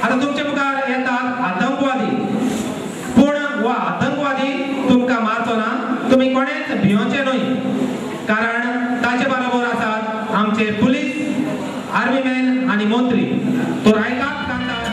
आतां तुमचे मुखार येतात आतंकवादी, पूण हो आतंकवादी तुमकां मारचो ना, तुमी कोणेच भियोचे न्हय, कारण ताचे बरोबर आसात आमचे पुलीस, आर्मी मॅन आनी मंत्री। तर आयकात कांतार।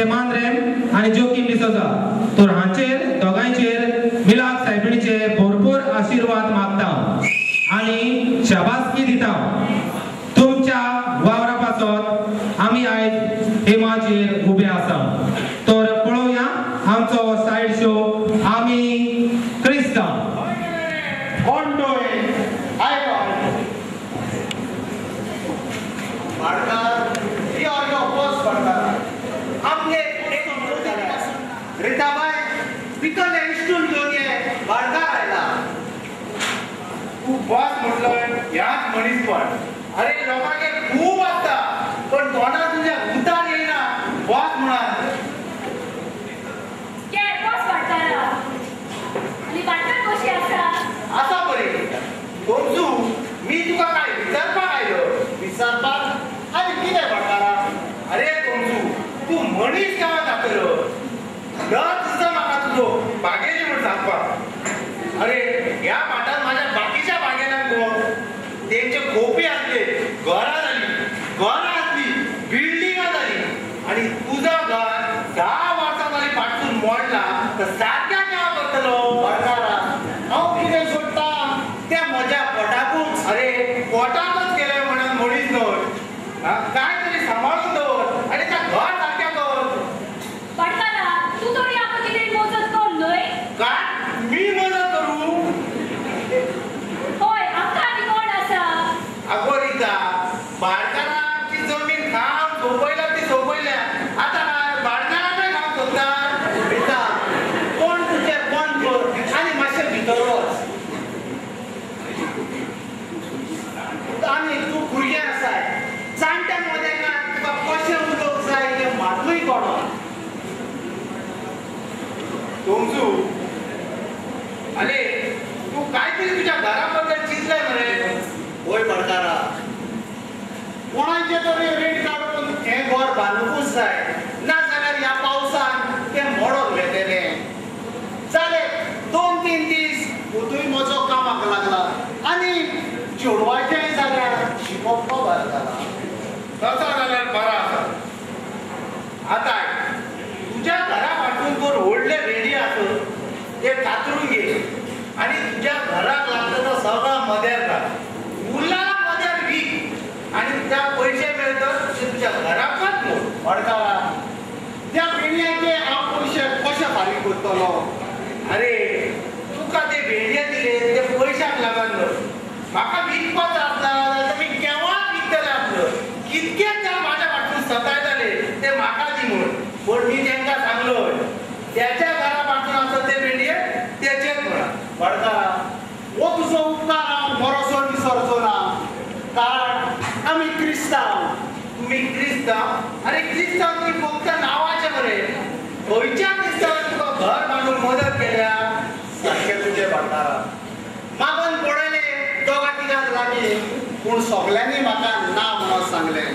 जशें मांद्रेम आनी जोकीम डिसोजा तर हांचेर दोगांयचेर मिलाक सायबिणीचे भरपूर आशिर्वाद मागता आनी शाबासकी दिता। तुमच्या वावरा पासत आमी आयज हे माचयेर उबे आसा। तर पळोवया आमचो सायड शो आमी क्रिस्तांव। रिताबाय भितरले इश्टून घेवन ये भाडकार आयला। तूं बस म्हटलं ह्याच मनीसपण। अरे लोकांगे खूब आसता पण तोंडार तुज्या उतार येयना बस म्हणान। बस भाडकारा आनी भाडकार कशी आसा? आसा बरी। गोमजू मी तुका काय विचारपाक आयलो। विचारपाक आनी कितें भाडकारा? अरे गोमजू तूं मनीस केन्ना जातलो? डर दिसता म्हाका तुजो बागेली म्हूण सांगपाक। अरे ह्या भाटान माझ्या बाकीच्या बागेल्यांक गो तेंचे खोपी आसले, घरां जाली, घरां आसली, बिल्डिंगां जाली आनी तुजो घर 10 वर्सां जाली फाटसून मोडला तर सारक्या केन्ना करतलो? भाडकारा हांव कितें सोडटा तें म्हज्या पोटाकूच। अरे पोटाकूच केलें म्हणून मनीस न्हय, काय तरी सांबाळून दवर आनी त्या घर सारकें कर। भाडकारा तूं तरी आमकां कितें मजत कर न्हय? काय मी मजत करूं? हय आमकां आनी कोण आसा? अगो रिता भाडकाराची जमीन खावन सोंपयल्या ती सोंपयल्या, आतां काय भाडकाराचें खावन सोदता? रिता कोण तुजें बंद कर आनी मातशें भितर वच। आनी तूं भुरगें आसाय, जाणट्या मदें तुका कशें उलोवंक जाय तें मातूय कळना। तोमजू अरे तूं कांयतरी तुज्या घरा बद्दल चिंतलें मरे? वय भाडकारा कोणाचें तरी रीण काडून हें घर बांदूंकूच जाय, ना जाल्यार ह्या पावसान तें मोडोन वेतलें। जालें 2-3 दीस पुतूय म्हजो कामाक लागला आनी चेडवाचेंय जाल्यार शिकप कबर जाला। तसो जाल्यार बरो आसा। आतां तुज्या घरा फाटसून कोण व्हडले रेडी आसत ते कातरून घे आनी तुज्या घराक लागता तो सगळो मदेर घाल, उरला मदेर वीक आनी त्या पयशे मेळटत ते तुज्या घराकच मोड। भाडकारा त्या भेंडयांचे हांव पयशे कशे फारीक करतलो? अरे तुका ते भेंडये दिले ते पयशाक लागन न्हय, म्हाका विकपाचो आसला जाल्यार मी केव्हाच विकतलें आसलो। कितके जाण म्हाज्या फाटसून सतायताले ते म्हाका दी म्हूण, पूण मी तांकां सांगलो त्याच्या घरा फाटसून आसत ते भेंडये तेचेच म्हणा। भाडकारा हो तुजो उपकार हांव मरोसो विसरचो ना, कारण आमी क्रिस्तांव। तुमी क्रिस्तांव? अरे क्रिस्तांव तुमी फक्त नांवाचे मरे, खंयच्या क्रिस्तांवान तुका घर बांदूंक मदत केल्या? सारकें तुजें भाडकारा, मागून पळयलें दोगा तिगां लागीं पूण सगल्यांनी म्हाका ना म्हणून सांगलें।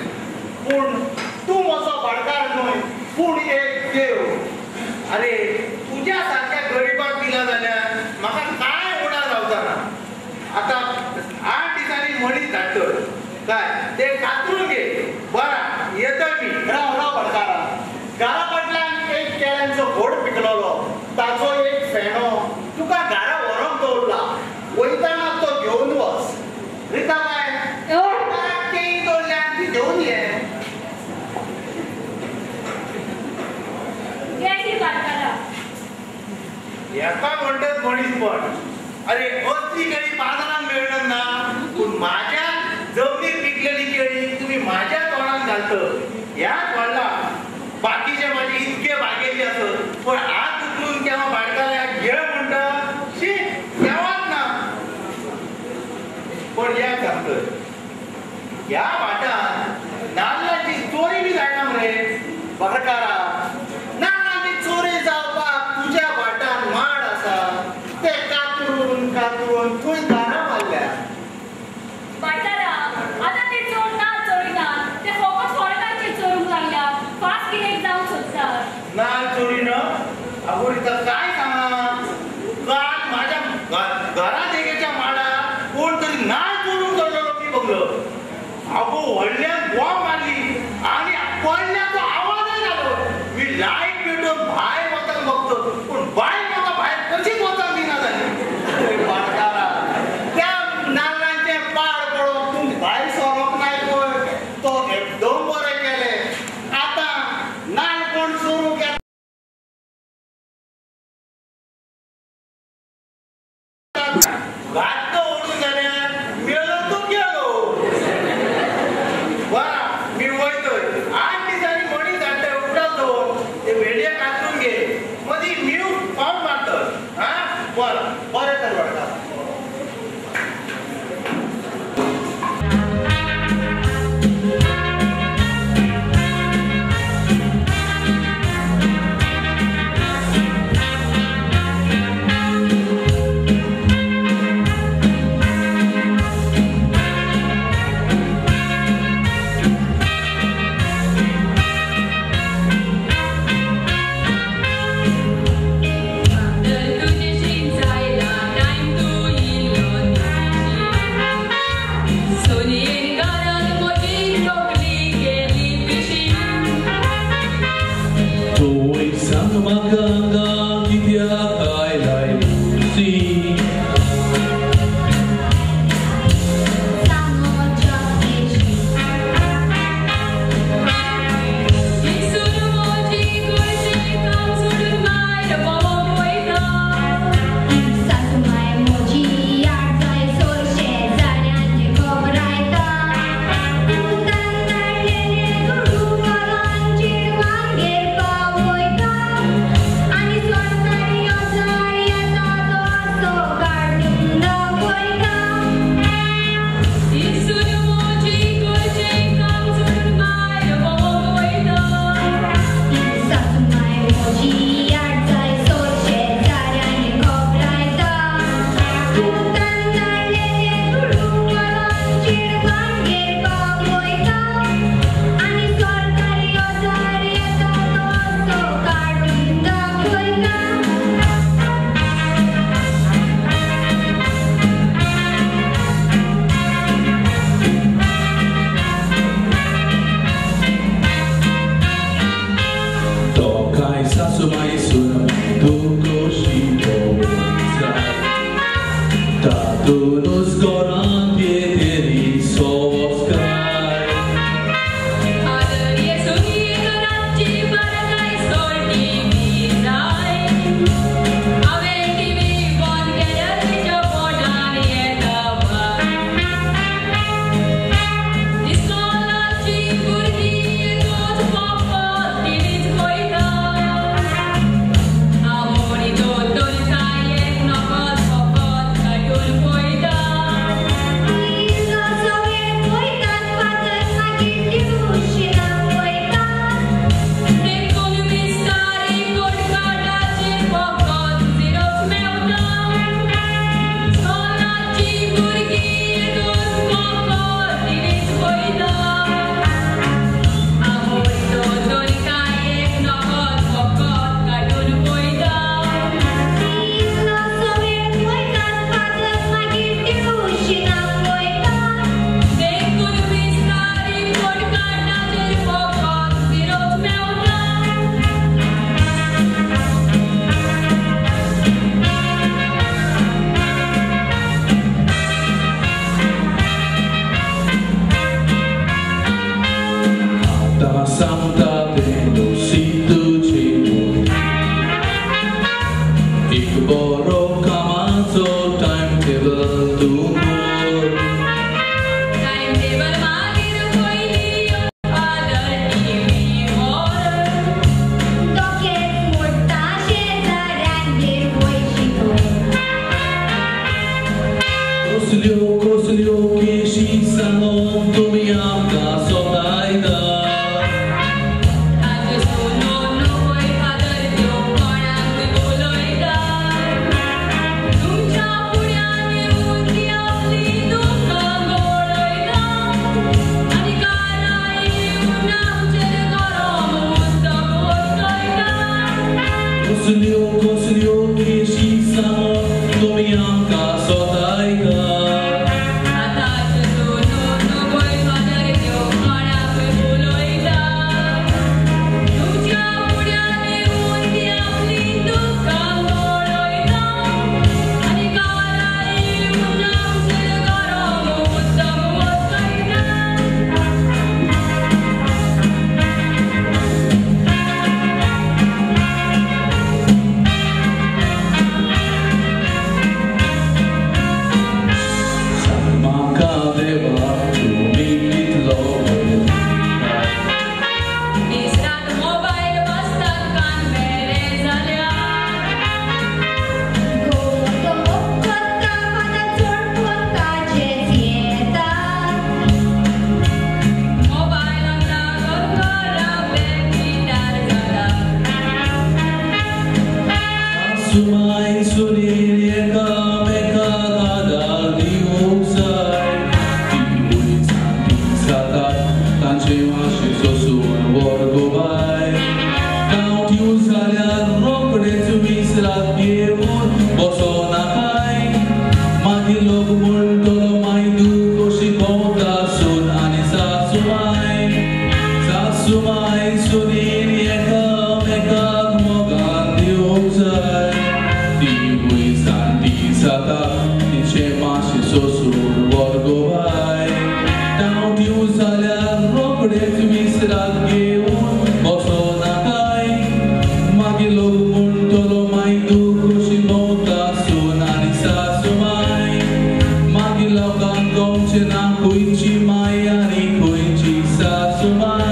पूण तूं म्हजो भाडकार न्हय पूण एक देव। अरे तुज्या सारक्या गरिबाक दिला जाल्यार म्हाका कांय उणा जावचा ना। आतां 8 दिसांनी मनीस धाडटलो काय ते कातरून घे। बरा येता मी। राव राव भाडकारा, घरा फाटल्यान एक केळ्यांचो घोड पिकलेलो, ताचो एक फेणो तुका घरा व्हरोंक दवरला, वयताना तो घेवन वच। रिताबाय घराक केळीं दवरल्या ती घेवन ये। हेका म्हणटात मनीसपण। अरे असली केळी बाजारांत मेळना ना, पूण माझ्या जमनीर पिकलेली केळी तुमी माझ्या तोंडात घालत ह्याच व्हडला। बाकीचे माझे इतके बागेली आसत पण हात उखलून केन्ना भाडकाराक घे म्हणटा शी केव्हाच ना। पण एक सांगता ह्या भाटान नाल्लाची चोरी बी जायना मरे? भाडकारा नाल्लाची चोरी जावपाक तुज्या भाटान माड आसा ते कातरून कातरून थंय दारां मारल्या। भाडकारा आतां ते चोर नाल चोरिनात, ते फकत फॉरेनाचे चोरूंक लागल्या, फास्ट गिरेक जावंक सोदतात। नाल चोरी न? अगो रिता काय सांगा, काल माझ्या घरा देगेच्या माडार कोण तरी नाल चोरून चडलेलो मी बघलो। अगो व्हडल्यान बॉम्ब मारली आनी पडल्याचो आवाजय जालो। मी घातलो ओडून जाल्यार मेलो तो गेलो. बरा मी वयतोय. 8 दिसांनी मनीस हाडटा उपरांत दवर ते भेंडये कातरून घे मदीं मिळू पावट मारतत. हा बरं बरें तर वळटा. घेवन बसो नाकाय मागीर लोक म्हणटलो माय तूं कशी भोंवता सून आनी सासुमाय सासुमाय सुनीन एकामेकाक मोगान दिवंक जाय तिवूय सांती जाता तिचें मातशें सोसून वर्गो बाय तांव जाल्यार रोखडेच विसरात घेवन बसो नाकाय मागीर लोक म्हणटलो माय तूं कशी भोंवता सून आनी सासुमाय मागीर लोकांक कळचें ना खंयची माय आनी खंयची सासुमाय.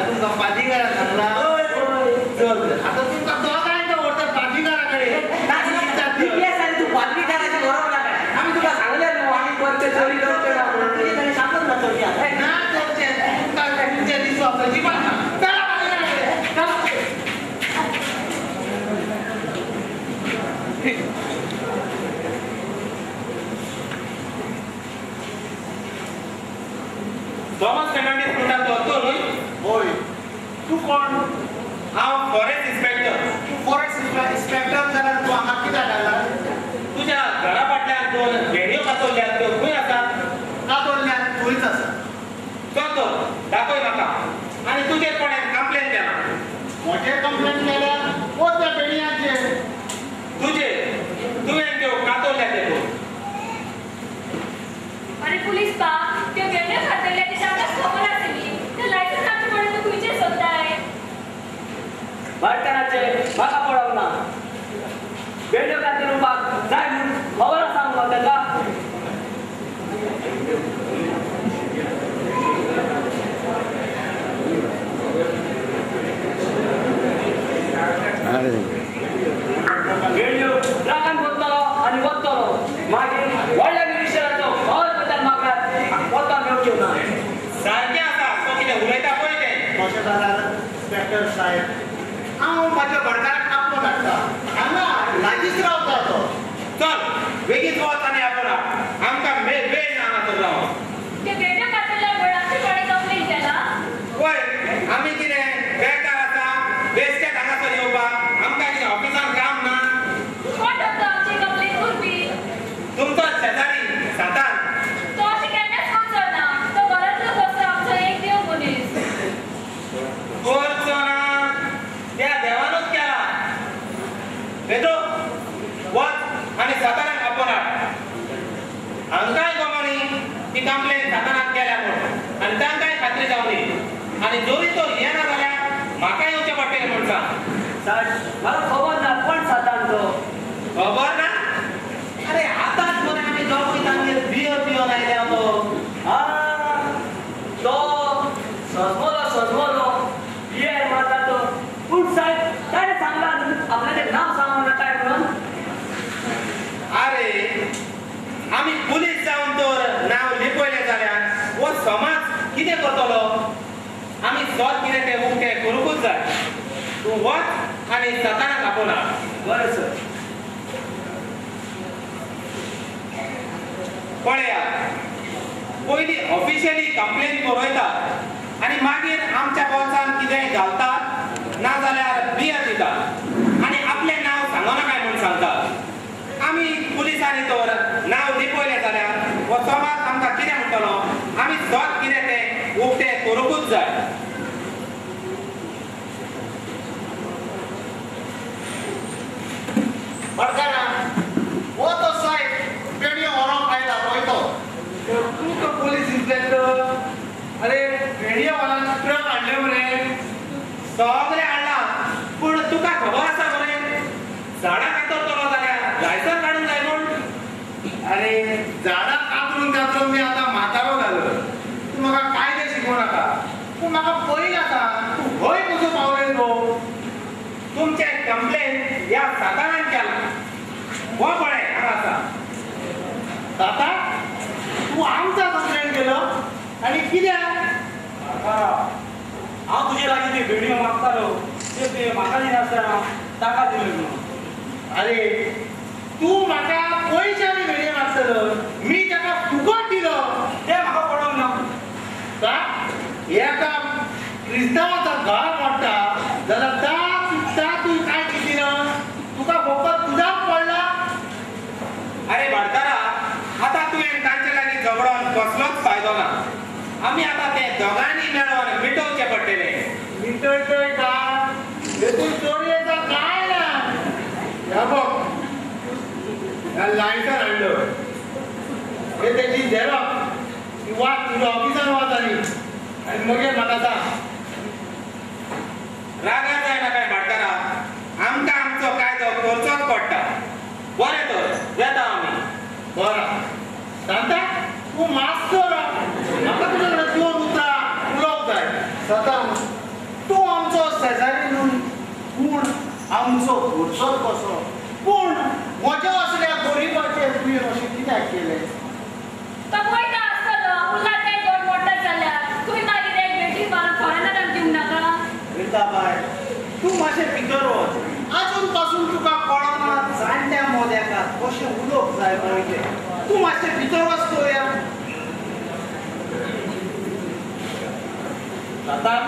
तुमकां पादीगारान सांगला. चल आता तुमकां दोगांयक व्हरता पादविगारा कडेन. तूं पादविगाराचें बरोबर नाका. आमी तुका सांगलें न्हू आमी परते चोरी करचे ना म्हणून. तुजें ताणें सांगून ना चोरी आतां. ना करचें तुमकां तुमचें विस्वास अजिबात ना. चला पादविगारा कडेन चला. थॉमस फेर्नांडीस म्हणटा तो तूं न्हय? हय. तूं कोण? हांव फॉरेस्ट इन्स्पेक्टर. तूं फॉरेस्ट इन्स्पेक्टर जाल्यार तूं हांगा कित्याक आयला? तुज्या घरा फाटल्यान दोन भेणयो कातरल्यात त्यो खंय आसात? कातरल्यात थंयच आसा. चल तर दाखय म्हाका. आनी तुजेर कोणें कंप्लेन केला? म्हजेर कंप्लेन केल्या? ओ त्या भेणयांचेर. तुजेर? तुवें त्यो कातरल्यात ते. आनी पुलीस बा त्यो भेणयो कातरल्या ती तांकां खबर आसली. ते लायसन्स आमचे कडेन तूं खंयचें सोदताय? भाटकाराचे म्हाका पळोवंक ना. भेंड्यो कातरुपाक जाय म्हूण खबर आसा मुगो ताका. भेंड्यो ट्रकान वतलो आनी वतलो. मागीर व्हडल्या मिनिस्टराचो खबर पत्यान म्हाका वता मेळच्यो ना. सारकें आसा तो कितें उलयता पळय तें. तशें जाल्यार इन्स्पेक्टर साहेब हांव म्हाज्या घरकाराक आपोवन हाडटा. हांगा लागींच रावता तो. चल बेगीन वच आनी आपोवन हाड. आमकां वेळ ना हांगासर रावंक. ते भेंड्यो कातरल्या म्हूण आमचे कडेन कंप्लेन केला? पळय आमी कितें बेकार आसा बेश्टेच हांगासर येवपाक? आमकां कितें ऑफिसान काम ना? कोण तो आमची कंप्लेन करपी? तुमचो शेजारी सातान. तो अशें केन्नाच करचो ना. तो घरांतलो कसो आमचो एक देव मनीस. करचो ना त्या देवानूच केला. पेद्रो वच आनी सातानाक आपोवन हाड. हांकांय गमोनी ती कंप्लेन सातानाक केल्या म्हूण आनी तांकांय खात्री जावनी. आनी जरी तो येना जाल्यार म्हाका येवचें पडटलें म्हूण सांग. सायब म्हाका खबर ना कोण सातान तो. खबर ना? अरे आतांच मरे आमी दोगूय तांगेर बियर पिवन आयल्या तो. तो सजमलो सजमलो बियर मारता तो. पूण सायब ताणें सांगलां आपल्याचें नांव सांगूं नाका म्हणून. अरे आमी पुलीस जावन तर नांव लिपयलें जाल्यार हो समाज कितें करतलो? आमी सत कितें तें उक्तें करूंकूच जाय. तूं वच आनी सतानाक आपोवन हाड. बरें सर. पळयात पयलीं ऑफिशियली कंप्लेन बरयतात आनी मागीर आमच्या बोल्सान कितेंय घालतात नाजाल्यार बियर दितात आनी आपलें नांव सांगो नाकाय म्हूण सांगतात. आमी पुलिसांनी तर नांव लिपयलें जाल्यार हो समाज आमकां कितें म्हणटलो? आमी सत कितें तें उक्तें करूंकूच जाय. भाटकारा हो तो साहेब भेणयो व्हरोंक आयला पळय तो. तूं तो पोलीस इन्स्पेक्टर. अरे भेणयो वाल्यान ट्रक हाडले मरे. सगळें हाडलां पूण तुका खबर आसा मरे झाडां कातरतलो जाल्यार लायसन्स काडूंक जाय म्हूण. अरे झाडां कातरून कातरून मी आतां म्हातारो जालो. तूं म्हाका कायदे शिकोवं नाका. तूं म्हाका पयलीं आतां तूं खंय कसो पावले गो? तुमचें कंप्लेन ह्या सातानान केलां. हो पळय हांगा आसा. दादा तूं आमचा कंप्लेन केलो आनी कित्याक? हांव तुजे लागीं ते भेणयो मागतालो ते म्हाका दिनासतना ताका दिल्यो म्हणून. अरे तूं म्हाका पयशांनी भेणयो मागतलो, मी ताका फुकट दिलो. तें म्हाका पडोंक ना. एका क्रिस्तांवाचो घर मोडटा जाल्यार ता तूं काय चिंतिना? तुका फकत तुजाच पडला. अरे भाटकारा आतां तुवें तांचे लागीं झगडोन कसलोच फायदो ना. आमी आतां ते दोगांनी मेळोन मिटोवचें पडटलें. मिटयतय काय? हेतून चोरयेचो काय ना. ह्या बघ ह्या लायसन हाडलो. हे तेजी झेरॉक्स. ती वाच तुज्या ऑफिसान वाच आनी आनी मगीर म्हाका सांग. रागार जायना काय भाटकारा? आमकां आमचो कायदो करचोच पडटा. बरें तर वेता आमी. बरें सांता तूं मातसो राव. म्हाका तुज्या कडेन दोन उतरां उलोवंक जाय. सतान तूं आमचो शेजारी न्हू. पयसो भरचोच कसो. पूण म्हज्या असल्या गरिबाचेर तुवें अशें कित्याक केलें? तो पळयता आसतलो उरला तें घर मोडटा जाल्यार तुवें मागीर एक बेटी बांद फॉरेनरांक दिवंक नाका. रिताबाय तूं मातशें भितर वच. आजून पासून तुका कळना जाणट्या मोद्याका कशें उलोवंक जाय पळय तें. तूं मातशें भितर वच पळोवया. आतां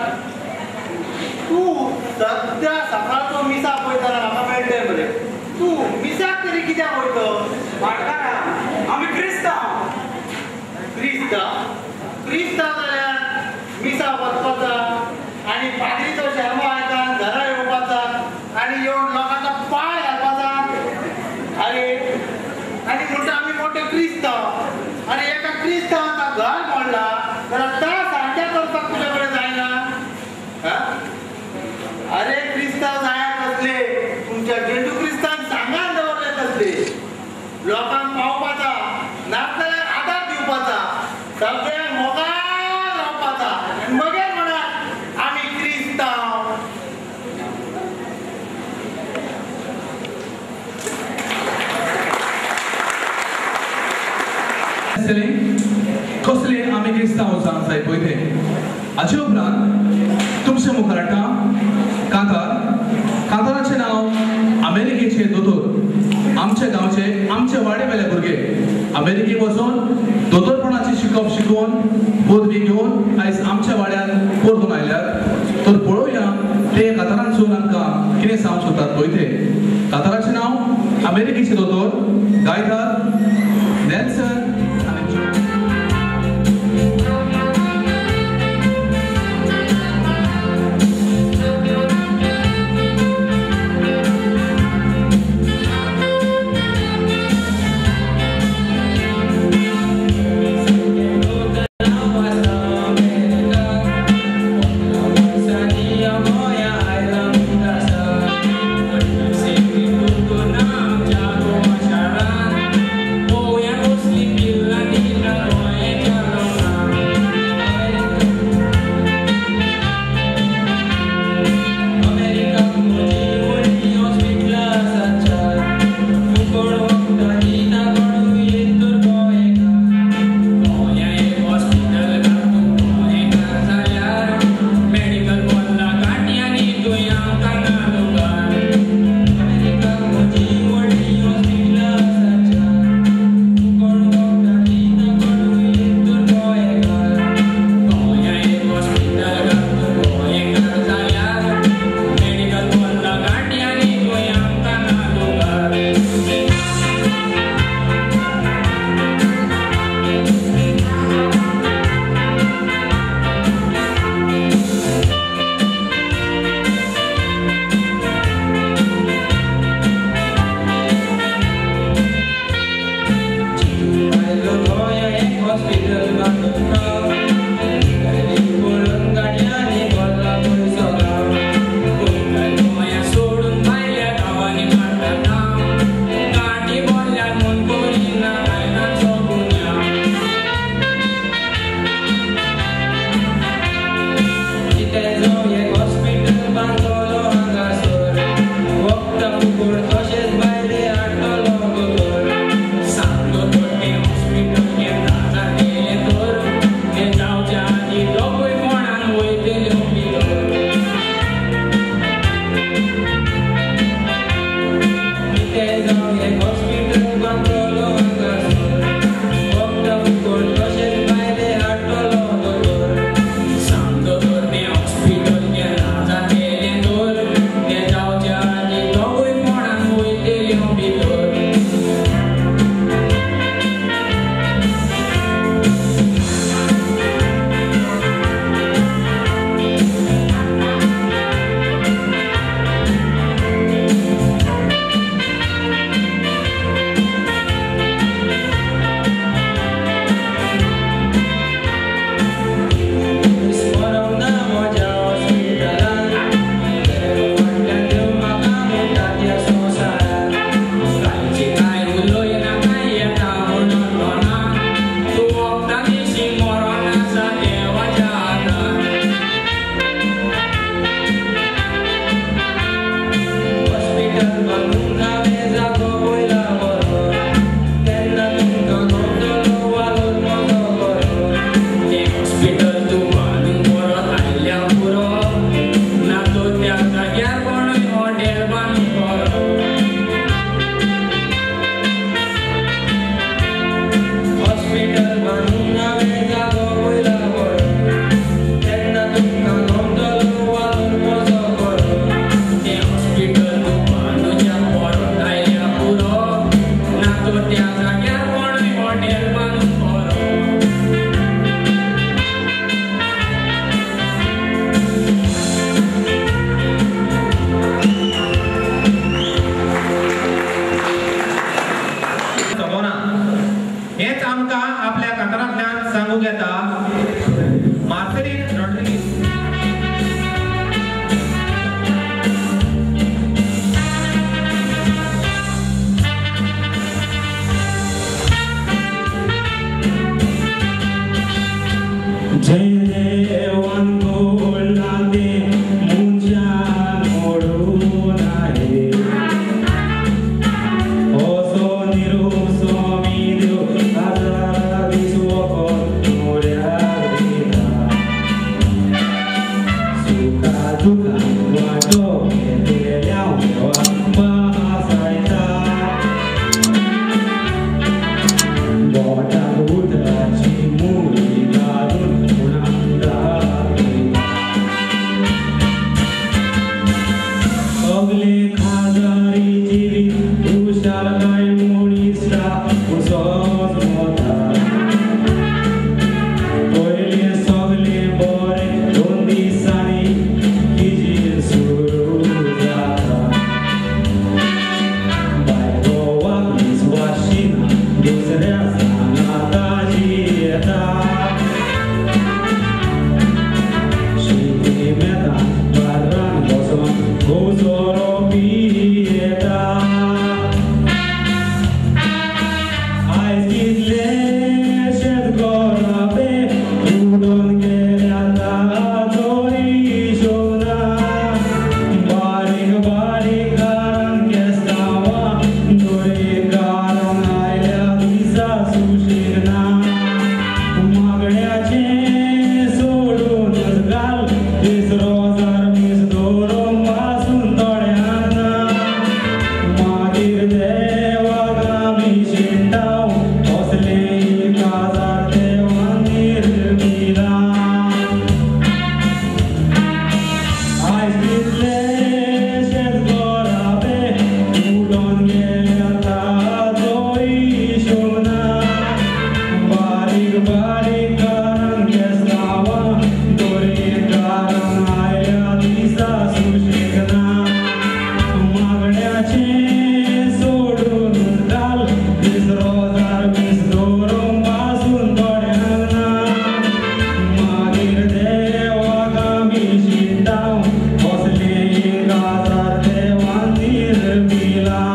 तूं सद्या सकाळचो मिसाक वयतना म्हाका मेळटलें मरे. तूं मिसाक तरी कित्याक वयतो? भाटकारा आमी क्रिस्तांव. क्रिस्तांव? क्रिस्तांव जाल्यार मिसाक वचपाचा आनी पाद्रीचो शेर्मांव आयता घरा येवपाचा आनी येवन लोकांचा पांय घालपाचा. अरे आनी म्हणटा आमी मोठे क्रिस्तांव. आनी एका क्रिस्तांवाचा घर मोडला जाल्यार ता सारक्या करपाक तुज्या कडेन जायना. अरे क्रिस्तांव जाया कसले तुमच्या जेजू क्रिस्तान सांगान दवरले तसले. लोकांक पावपाचा नासल्यार आदार दिवपाचा सगळ्यांक मोगान रावपाचा आनी मगेर म्हणा आमी क्रिस्तांव. आसतलें कसले आमी क्रिस्तांव जावंक जाय पळय तें. हाचे उपरांत तुमचे मुखार हाडटा कांतार. कांताराचें नांव अमेरिकेचे दोतोर. आमच्या गांवचे आमच्या वाड्या वेले भुरगे अमेरिकेक वचून दोतोरपणाचें शिकप शिकून पदवी घेवन आयज आमच्या वाड्यान परतून आयल्यात. तर पळोवया ते कांतारांसून आमकां कितें सांगूंक सोदतात पळय तें. कांताराचें नांव अमेरिकेचे दोतोर. गायतात नॅल्सन आनी जॉन. Sharan. सोरो पियेता. आयज कितलेशेच गोराबे उडोन गेल्या ताचो हिशोब ना. बारीक बारीक कारण केस्तांवां दरेकारान आयल्या दिसा सुशेग ना. मागण्याचें सोडूनच घाल दीस रोजार मीस दवरूंक पासून थोड्यांक ना. मागीर देवाक आमी शिणटाव कसलेंय काजार देवान निर्मिलां. आयज कितलेशेच गोराबे उडोन गेल्या ताचो हिशोब ना. बारीक बारीक कारण केस्तांवां दरेकारान आयल्या दिसा सुशेग ना. मागण्याचें सोडून घाल दीस रोजार मीस दवरूंक पासून थोड्यांक ना. मागीर देवाक आमी शिणटाव कसलेंय काजार देवान निर्मिलां.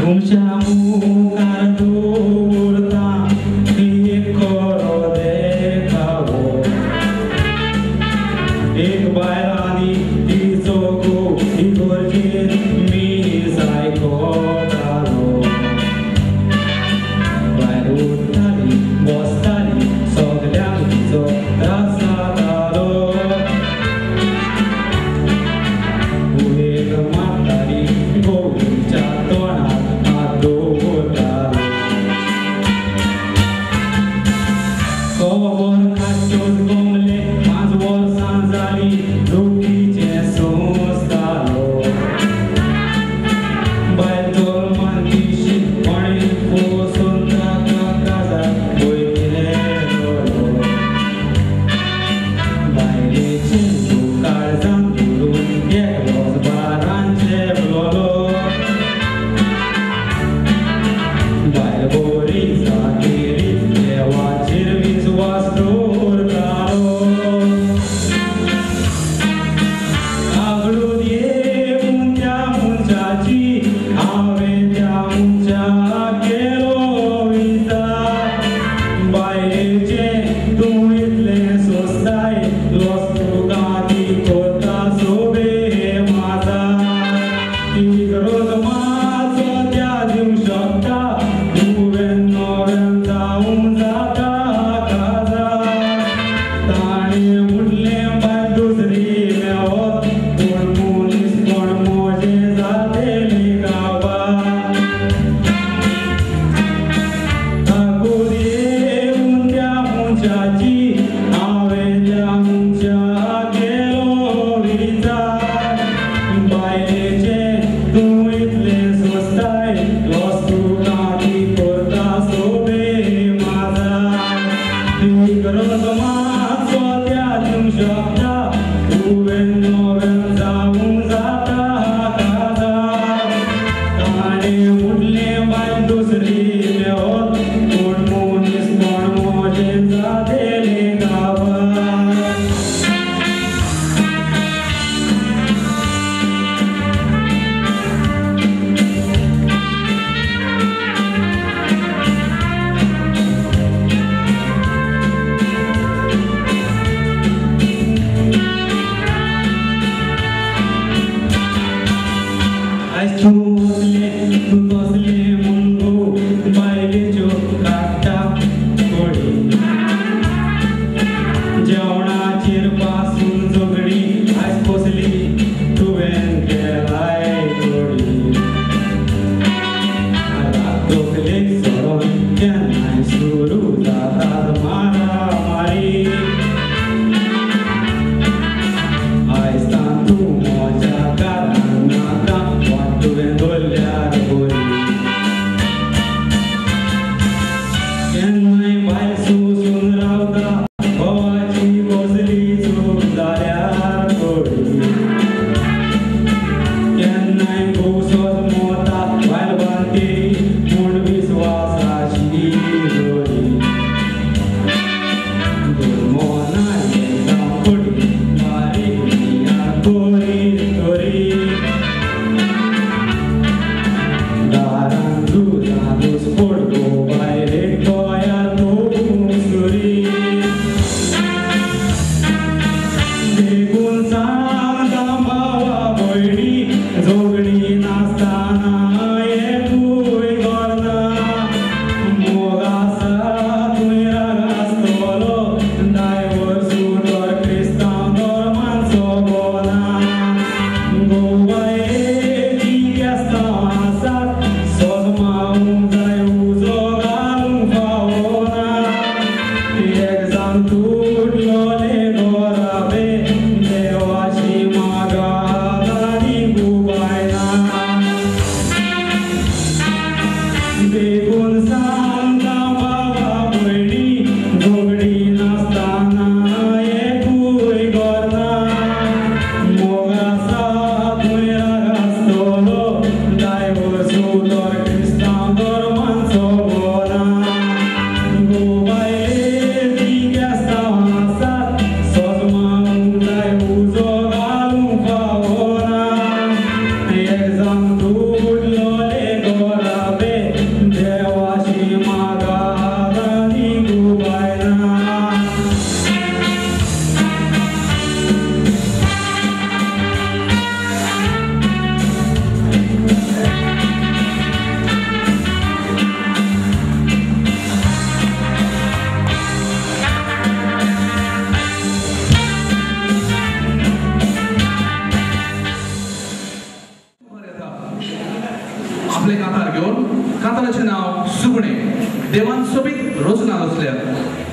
तुमच्या मुखार दवरता एक खरो देखावो. एक बायल आनी तिचो घोव इगर्जेंत मीस आयकतालो. बायल उठताली बसताली सगल्यांक तिचो त्रास जातालो. उमेद मारताली घोवाच्या तोंडार हात दवरतालो. खबर काडच्योच गोमले 5 वर्सां जालीं दुखीचें सोंसतालो. बायल तर मानतीशी कोणें पोसून ताका काजार पयलेलो. बायलेचें दूख काळजांत धरून एकलोच बारान चेपलोलो. बायल बरी जागेरी देवाचेर विस्वास दवरतालो. आगळून येवन त्या मनशाची हांवें त्या मनशाक केलो विचार. बायलेचें तूं इतलें सोंसताय लोस तुका ती करता सोबे माजा. ती गरज मातसो त्या दिवंक शकता तुवें नव्यान जावंक जाता काजार. ताणें म्हटलें बायल दुसरी मेवत पूण मनीसपण म्हजें जातेलें काबार. आगूर येवन त्या मनशाची हांवें त्या मनशाक केलो विचार. बायलेचें तूं इतलें सोंसताय लोस तुका ती करता सोबे माजा. ती गरज मातसो त्या दिवंक शकता तुवें नव्यान जावंक जाता काजार. ताणें म्हटलें बायल दुसरी मेवत पूण मनीसपण म्हजें जातेलें काबार.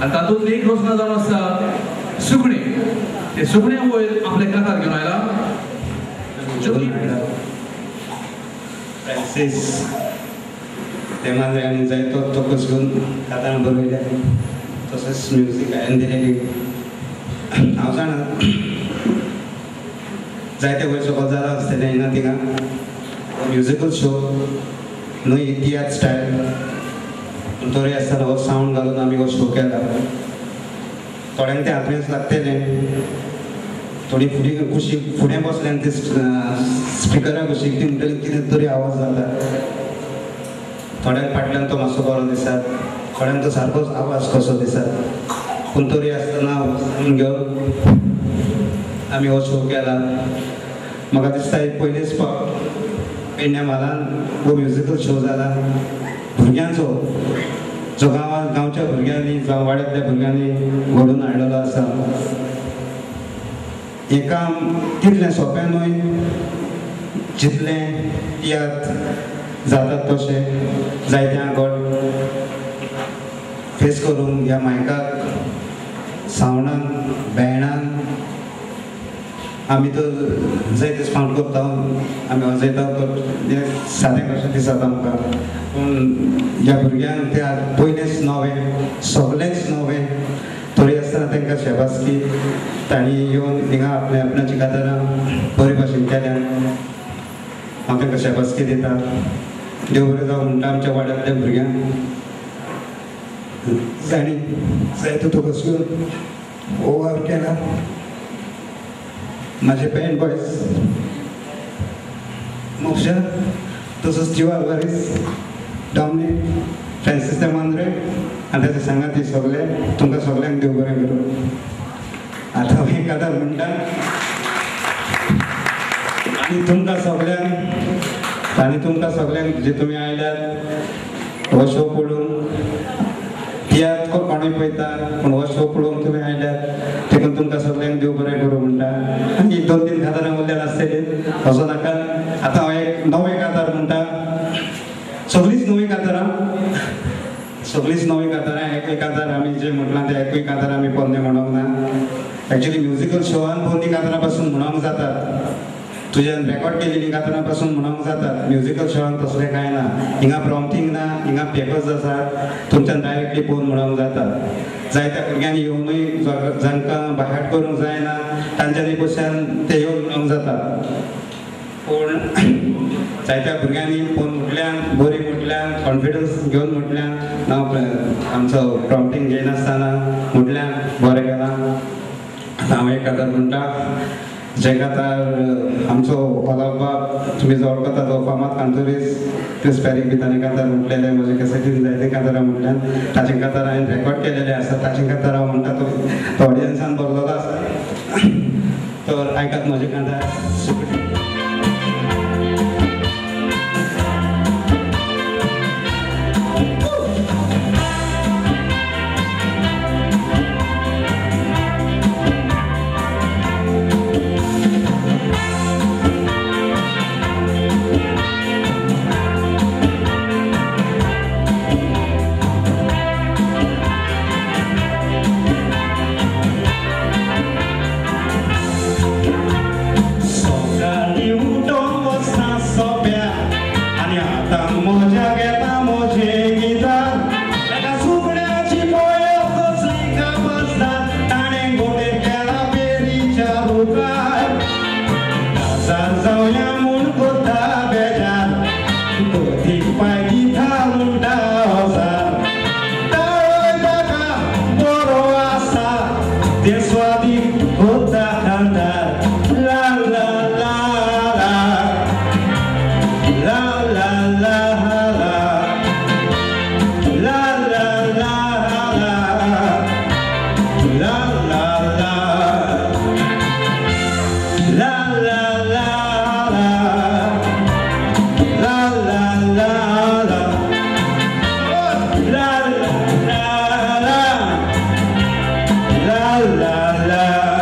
आनी तातूंतली एक रचना जावन आसा सुकणें. ते सुकण्या वयर आपले कातार घेवन आयला फ्रांसीस तेमांद्रे आनी जायतो तोकस घेवन कातारां बरयल्या, तशेंच म्युजीक हांवें दिलेली. हांव जाणा जायते वयर सकयल जालां आसतलें हिंगा थिंगा. म्युजिकल शो न्हय तियात्र स्टायल, पूण तरी आसतना हो सावंड घालून आमी हो शो केला. थोड्यांक तें हातवेंच लागतलें, थोडी फुडें कुशीक फुडें बसल्यान ते स्पिकरा कुशीक ती म्हणटली कितें तरी आवाज जाता. थोड्यांक फाटल्यान तो मातसो बरो दिसता, थोड्यांक तो सारकोच आवाज कसो दिसता, पूण तरी आसतना घेवन आमी हो शो केला. म्हाका दिसता एक पयलेच फावट पेडण्या म्हालान हो म्युजिकल शो जाला भुरग्यांचो, जो गांवांत गांवच्या भुरग्यांनी जावं वाड्यांतल्या भुरग्यांनी घडोवन हाडलेलो आसा. हें काम तितलें सोंपें न्हय जितलें तियात्र जातात तशें. जायते आंगड फेस करून ह्या मायकाक सावंडान बँडान आमी तर जायतेच फावट करता, आमी वाजयता, तर सादें कशें दिसता आमकां. पूण ह्या भुरग्यांक ते पयलेंच नवें, सगळेंच नवें, तरी आसतना तांकां शेबासकी तांणी येवन हिंगा आपल्या आपणाची कातारां बरे भाशेन केल्या. हांव तांकां शेबासकी दिता. देव बरें जावं म्हणटा आमच्या वाड्यांतल्या भुरग्यांक जांणी जायतो तोकस घेवन हो वावर केला. माझे बँड बॉयज मोक्षा, तसोच जिवा अल्वारीस, डॉमनीक, फ्रांसीस तेमांद्रे आनी ताचे सांगाती सगळे, तुमकां सगळ्यांक देव बरें करूं. आतां हांव एक कातार म्हणटा आनी तुमकां सगळ्यांक, आनी तुमकां सगळ्यांक जे तुमी आयल्यात हो शो पळोवंक, तियात्र कोणूय पळयता पूण हो शो पळोवंक तुमी आयल्यात देखून तुमकां सगळ्यांक देव बरें करूं म्हणटा. आनी एक दोन तीन कातारां उरल्यात आसतलीं, असो नाका. आतां हांव एक नवें कातार म्हणटा. सगळींच नवीं कातारां, सगळींच नवीं कातारां. एकूय कातार आमी जें म्हटलां तें एकूय कातार आमी पोन्नें म्हणूंक ना. एक्चुली म्युजिकल शोआन पोन्नी कातारां पासून म्हणूंक जातात, तुज्यान रेकॉर्ड केलेली कातारां पासून म्हणूंक जातात. म्युजिकल शोआन तसलें कांय ना, हिंगा प्रॉम्प्टींग ना, हिंगा पेपर्स आसात, तुमच्यान डायरेक्टली पळोवन म्हणूंक जातात. जायत्या भुरग्यांनी येवनूय जांकां बायहार्ट करूंक जायना तांच्यांनी पसून ते येवन म्हणूंक जातात. पूण जायत्या भुरग्यांनी पळोवन म्हटल्यान बरी म्हटल्यान कॉन्फिडन्स घेवन म्हटल्यान ना आमचो प्रॉम्प्टींग घेयनासतना म्हटल्यान बरें केलां. आतां हांव एक कातार म्हणटा, जे कातार आमचो ओलाबाब तुमी जो वळखता तो फामाद कांतोरीस क्रिस पॅरीक बी ताणें कातार म्हटलेलें, म्हजे कॅसेटीन जायते कातारां म्हटल्यान ताचे कातार हांवें रेकॉर्ड केलेले आसा. ताचे कातार हांव म्हणटा तो ऑडियन्सान बरलेलो आसा. तर आयकात म्हजें कातार सुकणें. La la la.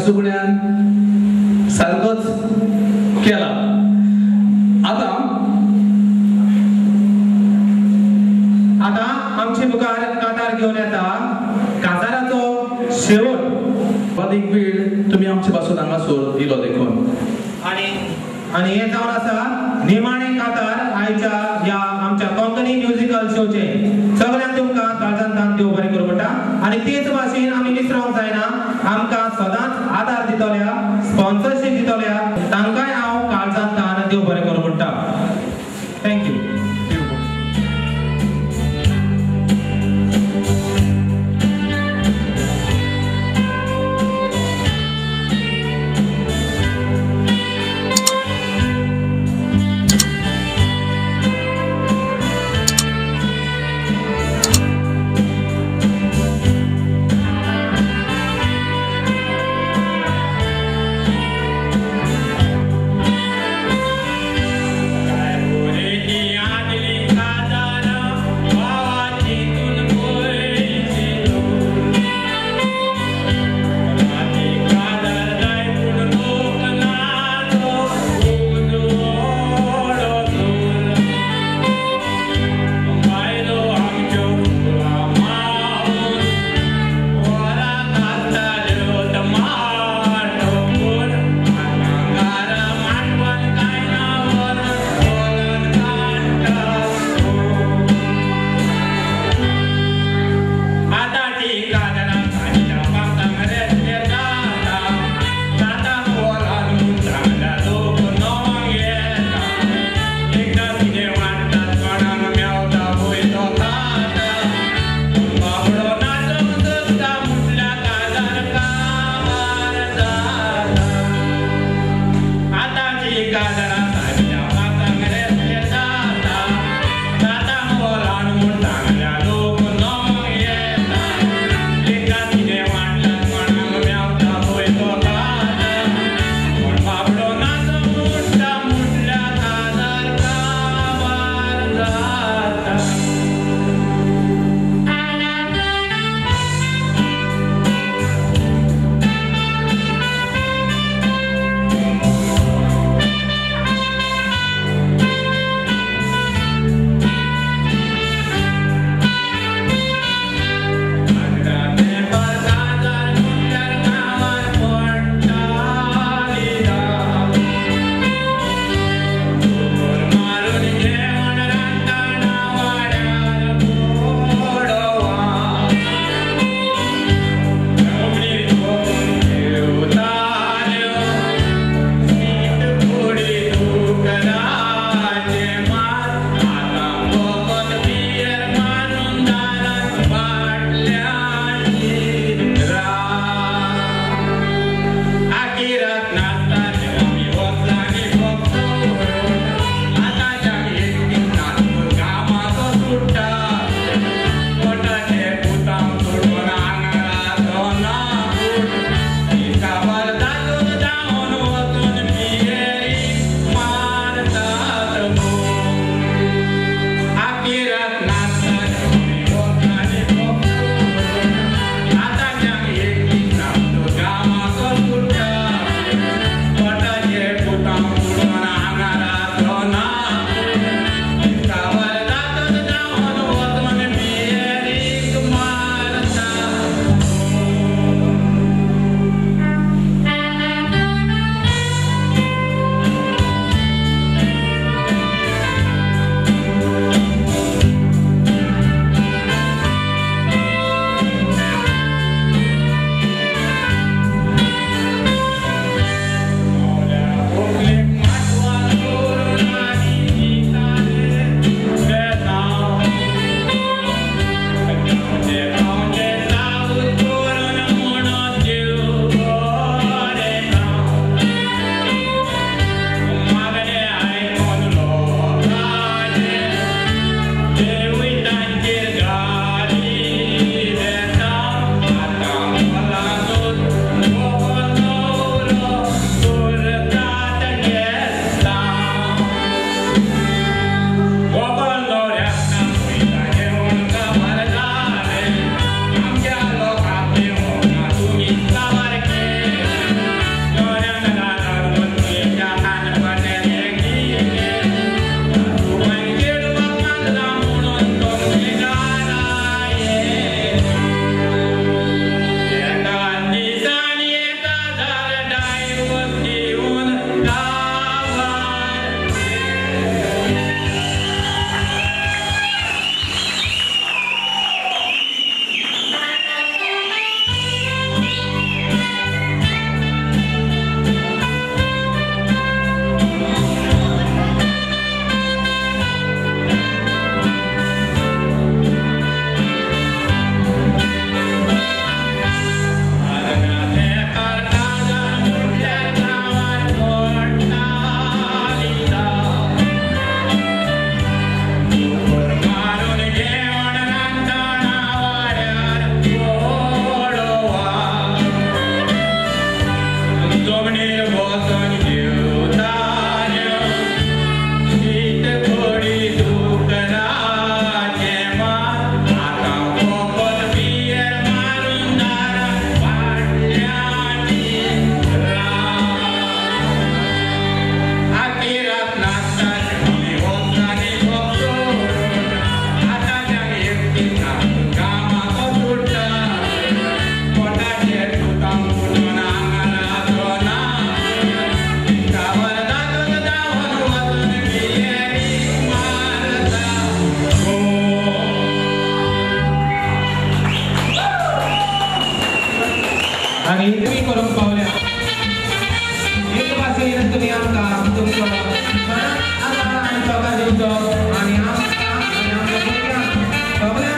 सगळ्यान सारकोच केला. आतां आतां आमचे मुखार कातार घेवन येता काताराचो शेवट. बारीक वेळ तुमी आमचे पासून हांगासर दिलो देखून. आनी आनी हे जावन आसा निमाणे कातार आयच्या ह्या आमच्या कोंकणी म्युजिकल शोचे. सगळ्यांक तुमकां काळजान तान देव बरें करूं म्हणटा. आनी तेच भाशेन आमी विसरोंक जायना आमकां सदांच आदार दितल्या, स्पॉन्सरशीप दितल्या तांकांय हांव काळजान तान देव बरें करूं म्हणटा. Thank you.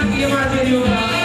सगळ्यांक इमाजीन येवपाक.